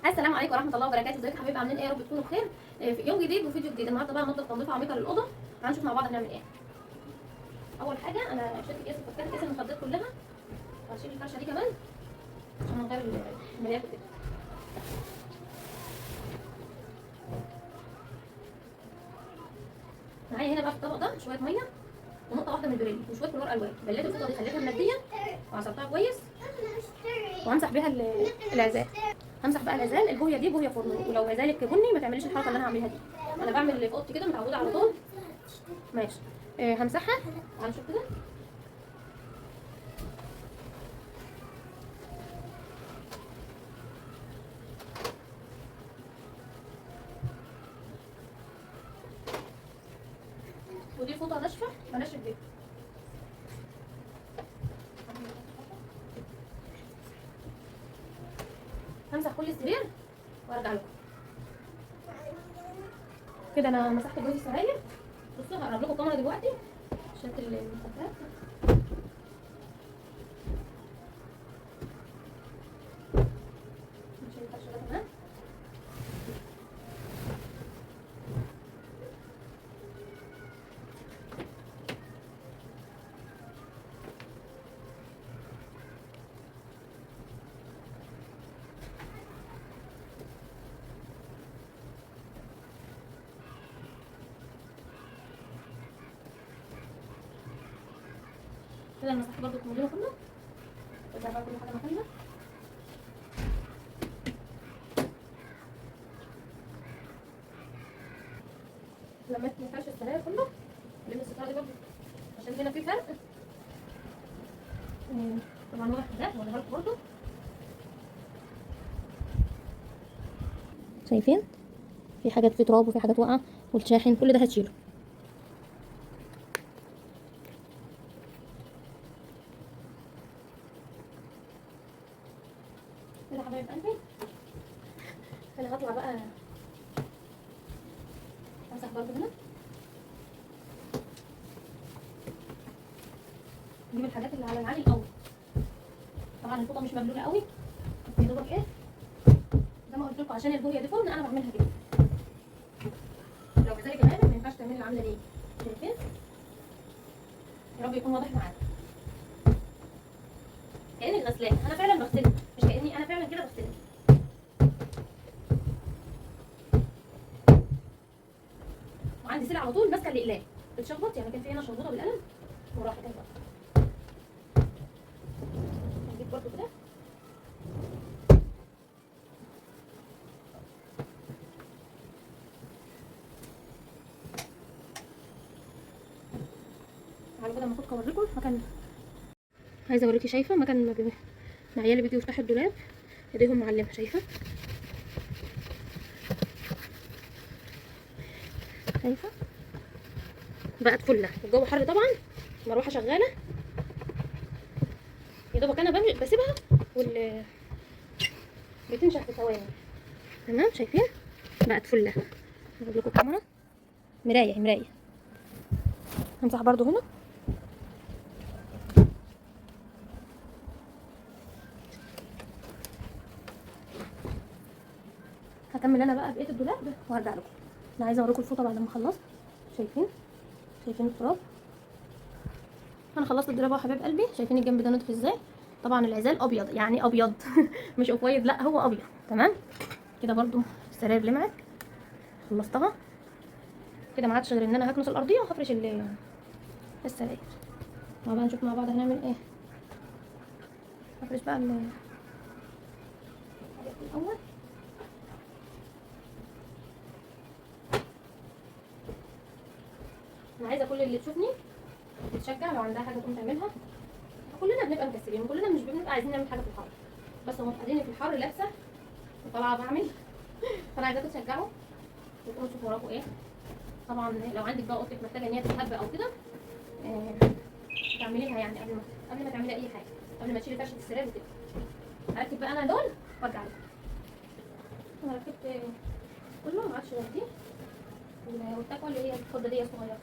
السلام عليكم ورحمة الله وبركاته. ازيكم يا حبايبي، عاملين ايه؟ يا رب تكونوا بخير. في يوم جديد وفيديو جديد. النهارده بقى هننضف تنظيفه عميقة للاوضه. هنشوف مع بعض هنعمل ايه. اول حاجة انا شلت كيس وفكيت كيس المخدات كلها، وهشيل الفرشة دي كمان عشان نغير الملايات وكده. معايا هنا بقى في الطبق ده شوية مية ونقطة واحدة من البريل وشوية كلور الوان. بليت الفوطه دي خليتها منديه وعصرتها كويس، وهمسح بيها العزال. همسح بقى العزال. البويه دي بويه فرن، ولو عزالك بني ما تعمليش الحركة اللي انا هعملها دي. انا بعمل اللي في اوضتي كده، متعوده على طول. ماشي. همسحها. تعالوا نشوف كده. ودي فوطه ناشفة بنشف بيها. همسح كل السرير وارجع لكم. كده انا مسحت جوز السراير. بصوا هقرب لكم الكاميرا دلوقتي. شلت المخدات. نشيل الفرشة ده كمان. كده انا مسحت برضو الكومودينو كله. ارجع بقى كل حاجة مكانها. لميت فرش السراير كله. لم الستارة دي برضو عشان هنا في فرق. طبعا واضح ده هوريها لكم برضو. شايفين في حاجات في تراب وفي حاجات واقعه والشاحن كل ده هتشيله. كده حبايب قلبي انا هطلع بقى امسح برضو هنا. نجيب الحاجات اللي على العالي الاول. طبعا الفوطه مش مبلوله قوي بس يا دوبك ايه زي ما قلت لكم عشان البويه دي فرن انا بعملها كده. لو غزالك غامق ما ينفعش تعملي العملة دي. شايفين؟ يا رب يكون واضح معاكم. كانك غسلاه. انا فعلا بغسلها، مش كاني، انا فعلا كده بغسلها. وعندي سلة على طول ماسكه الاقلام بتشخبط، يعني كان في هنا شخبطه بالقلم وراحت كده. هجيب برضه كده. تعالوا كده المفروض اوريكم مكان. عايزه اوريكي. شايفه مكان ما عيالي بيجوا يفتحوا الدولاب ايديهم معلمه. شايفه؟ شايفه بقت فله. والجو حر طبعا، المروحة شغالة. يا دوبك انا بسيبها وال بتنشف في ثواني. تمام؟ شايفين بقت فله. هجيب لكم الكاميرا. مراية مراية. همسح برضو هنا. هكمل انا بقى بقية الدولاب وهرجع لكم. انا عايزه اوريكم الفوطه بعد ما خلصت. شايفين؟ شايفين التراب؟ انا خلصت الدولاب اهو حبايب قلبي. شايفين الجنب ده نضيف ازاي؟ طبعا العزال ابيض، يعني ابيض مش off white، لا هو ابيض. تمام كده برضو السراير لمعت. خلصتها كده، ما عادش غير ان انا هكنس الارضية وهفرش السراير. مع بقى نشوف مع بعض هنعمل ايه. هفرش بقى الاول. انا عايزه كل اللي تشوفني تتشجع، لو عندها حاجة تقوم تعملها. كلنا بنبقى مكسلين وكلنا مش بنبقى عايزين نعمل حاجة في الحر، بس هم قاعدين في الحر لابسه وطالعه بعمل. فانا عايزاكم تشجعوا وتقوموا تشوفوا وراكم ايه. طبعا لو عندك بقى اوضتك محتاجه ان هي تتهب او كده تعمليها، يعني قبل ما تعملي اي حاجة، قبل ما تشيلي فرشه السرير وكده. هركب بقى انا دول وارجع لكم. انا ركبت كله ما عادش غير دي والتكوى اللي هي الفضة دي الصغيرة.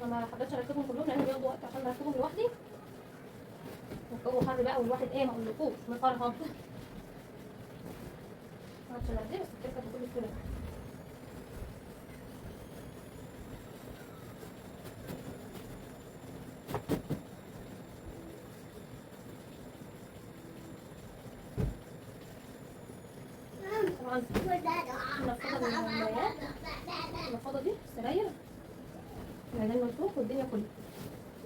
انا ما حبيتش اركبهم كلهم لان بياخدوا وقت عشان اركبهم لوحدي. حر بقى، والواحد ايه ما اقولكوش مفرهد. معرفش انا ازاي، بس بتركب بكل سهولة. طبعا منفضه المرايات، المنفضه دي السراير، العيدان منفوخ والدنيا كلها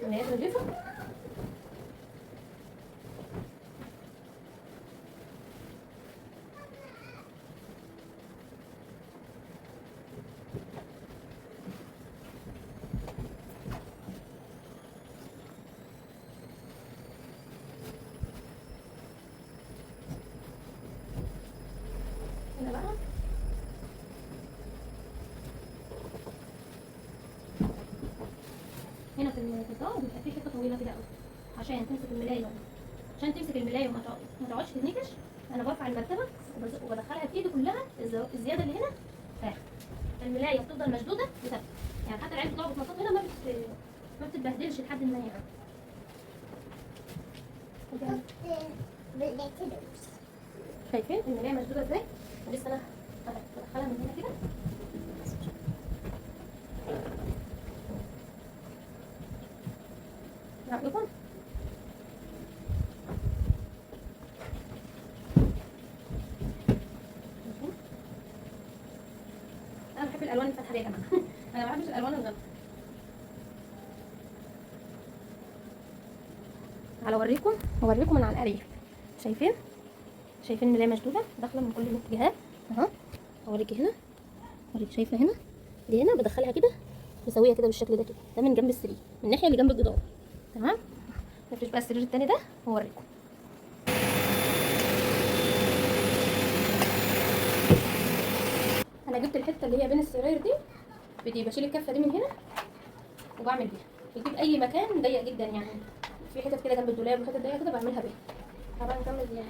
المرايات نضيفه. هنا بقى هنا في الدار بيبقى في حتة طويلة كده قوي عشان تمسك الملايه، عشان تمسك الملايه وما تقعدش تتنكش. انا برفع المرتبة وبدخلها في ايدي كلها، الزيادة اللي هنا فاخ الملايه بتفضل مشدودة وثابتة، يعني حتى العين بتقعد بتنطط هنا ما بتتبهدلش لحد ما يعني. شايفين الملايه مشدودة ازاي؟ لسه انا بدخلها من هنا كده. رأيكم؟ انا بحب الالوان الفاتحة دي يا جماعة، انا ما بحبش الالوان الغامقه. تعالوا اوريكم من على القريب. شايفين؟ شايفين الملايه مشدودة داخله من كل الاتجاهات اهو. اوريكي هنا، اوريكي شايفه هنا دي، هنا بدخلها كده مسويه كده بالشكل ده كده، ده من جنب السرير، من الناحية اللي جنب الجدار. تمام. نفرش بقى السرير التاني ده واوريكم. انا جبت الحتة اللي هي بين السراير دي، بشيل الكفة دي من هنا وبعمل بيها. بجيب اي مكان ضيق جدا، يعني في حتت كده جنب الدولاب وحتت ضيقه كده بعملها بيها. طبعا نكمل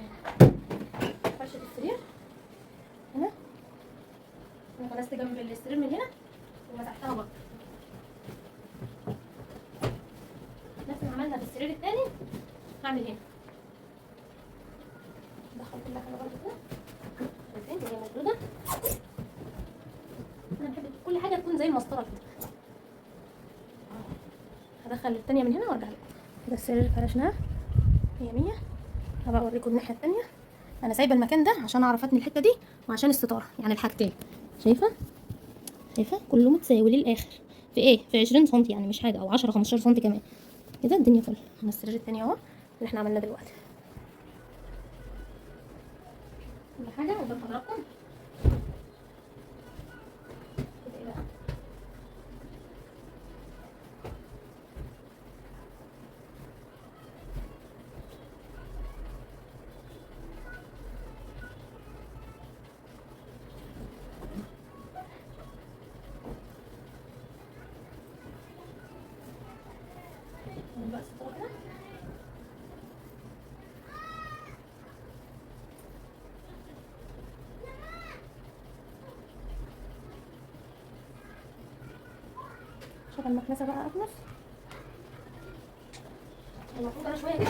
فرشه السرير هنا. انا خلصت جنب السرير من هنا ومسحتها برضه نفس ما عملنا في السرير التاني. هعمل هنا، ادخل كل حاجة برضه كده. شايفين هي مشدودة. انا بحب كل حاجة تكون زي المسطره كده. هدخل التانية من هنا وارجع لكم. كده السرير فرشناه 100. هبقى اوريكم الناحية التانية. انا سايبه المكان ده عشان اعرف اتني الحتة دي وعشان الستارة، يعني الحاجتين. شايفه؟ شايفه كله متساوي للاخر في ايه، في 20 سم يعني، مش حاجة، او 10 15 سم كمان كده. الدنيا فل. انا السرير التاني اهو اللي احنا عملناه دلوقتي. كل حاجة قدام حضراتكم. كده ايه بقى؟ بقى الستارة كده. شغل المكنسة بقى اكنس. المفروض انا شوية كده.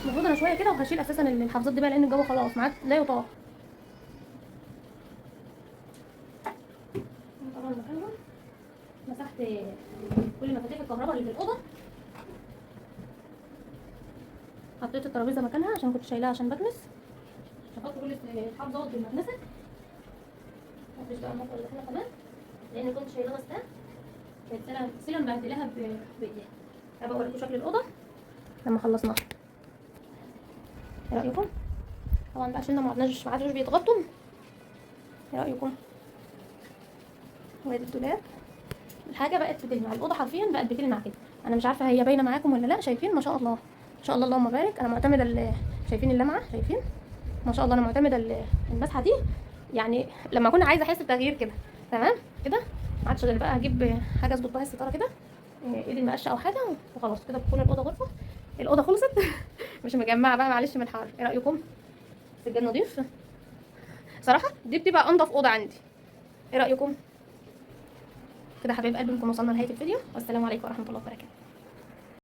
المفروض انا شوية كده وهشيل اساسا الحافظات دي بقى، لان الجو خلاص ما عاد لا يطاق. طبعا مكانهم مسحت كل مفاتيح الكهرباء اللي في الاوضة، حطيت الترابيزة مكانها عشان كنت شايلاها عشان بكنس. شفطت كل الحافظات بالمكنسه. مفيش بقى المطر اللي هنا كمان، لان كنت شايلاها غسلها، كانت سيلا مبهدلاها بايديها. هبقى اوريكم شكل الاوضة لما خلصناها. ايه رايكم؟ طبعا بقى شلنا، ما عادش بيتغطوا. ايه رايكم؟ وادي الدولاب. الحاجة بقت بتلمع، الاوضة حرفيا بقت بتلمع كده. انا مش عارفه هي باينة معاكم ولا لا. شايفين؟ ما شاء الله ما شاء الله اللهم بارك. انا معتمدة، شايفين اللمعة؟ شايفين ما شاء الله. انا معتمدة المسحة دي، يعني لما اكون عايزه احس بتغيير كده. تمام كده، ما عادش غير بقى اجيب حاجة اظبط بها الستارة كده، ايد المقشه او حاجة، وخلاص كده بتكون الاوضة غرفة. الاوضة خلصت. مش مجمعة بقى معلش من الحر. ايه رايكم؟ سجاد نظيف. صراحة دي بتبقى انضف اوضة عندي. ايه رايكم كده حبايب قلبي؟ نكون وصلنا لنهاية الفيديو، والسلام عليكم ورحمة الله وبركاته.